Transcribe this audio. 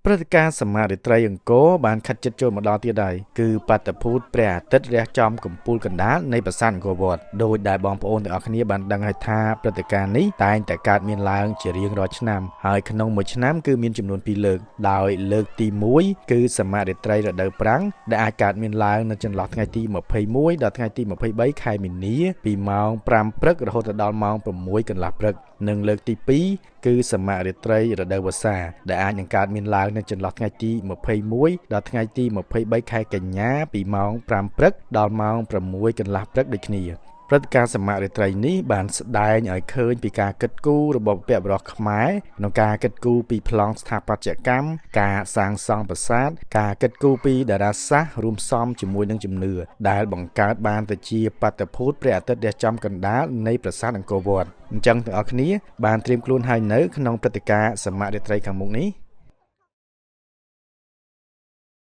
ព្រឹត្តិការណ៍សមារាត្រីអង្គរបានខិតជិតចូលមកដល់ទៀតហើយគឺបាតុភូតព្រះអាទិត្យរះចំកំពូលកណ្ដាលនៃប្រាសាទអង្គរវត្តដោយដែលបងប្អូនទាំងអស់គ្នាបានដឹងហើយថាព្រឹត្តិការណ៍នេះតែងតែកើតមានឡើងជារៀងរាល់ឆ្នាំហើយក្នុងមួយឆ្នាំគឺមានចំនួនពីរលើកដោយលើកទី1គឺសមារាត្រីរដូវប្រាំងដែលអាចកើតមានឡើងនៅចន្លោះថ្ងៃទី21ដល់ថ្ងៃទី23ខែមីនាពីម៉ោង5ព្រឹករហូតដល់ម៉ោង6កន្លះព្រឹកនិងលើកទី2គឺសមរាត្រីរដូវវស្សាដែលអាចនឹងកើតមានឡើងនៅចន្លោះថ្ងៃទី21ដល់ថ្ងៃទី23ខែកញ្ញាពីម៉ោង5ព្រឹកដល់ម៉ោង6កន្លះព្រឹកដូចគ្នាព្រឹត្តិការណ៍សមរាត្រីនេះបានស្ដែងឲ្យឃើញពីការគិតគូររបស់បុព្វបុរសខ្មែរក្នុងការគិតគូរពីប្លង់ស្ថាបត្យកម្មការសាងសង់ប្រាសាទការគិតគូរពីតារាសាស្ត្ររួមផ្សំជាមួយនឹងជំនឿដែលបង្កើតបានទៅជាបាតុភូតព្រះអាទិត្យរះចំកណ្ដាលនៃប្រាសាទអង្គរវត្តអញ្ចឹងទាំងអស់គ្នាបានត្រៀមខ្លួនហើយនៅក្នុងព្រឹត្តិការណ៍សមរាត្រីខាងមុខនេះ។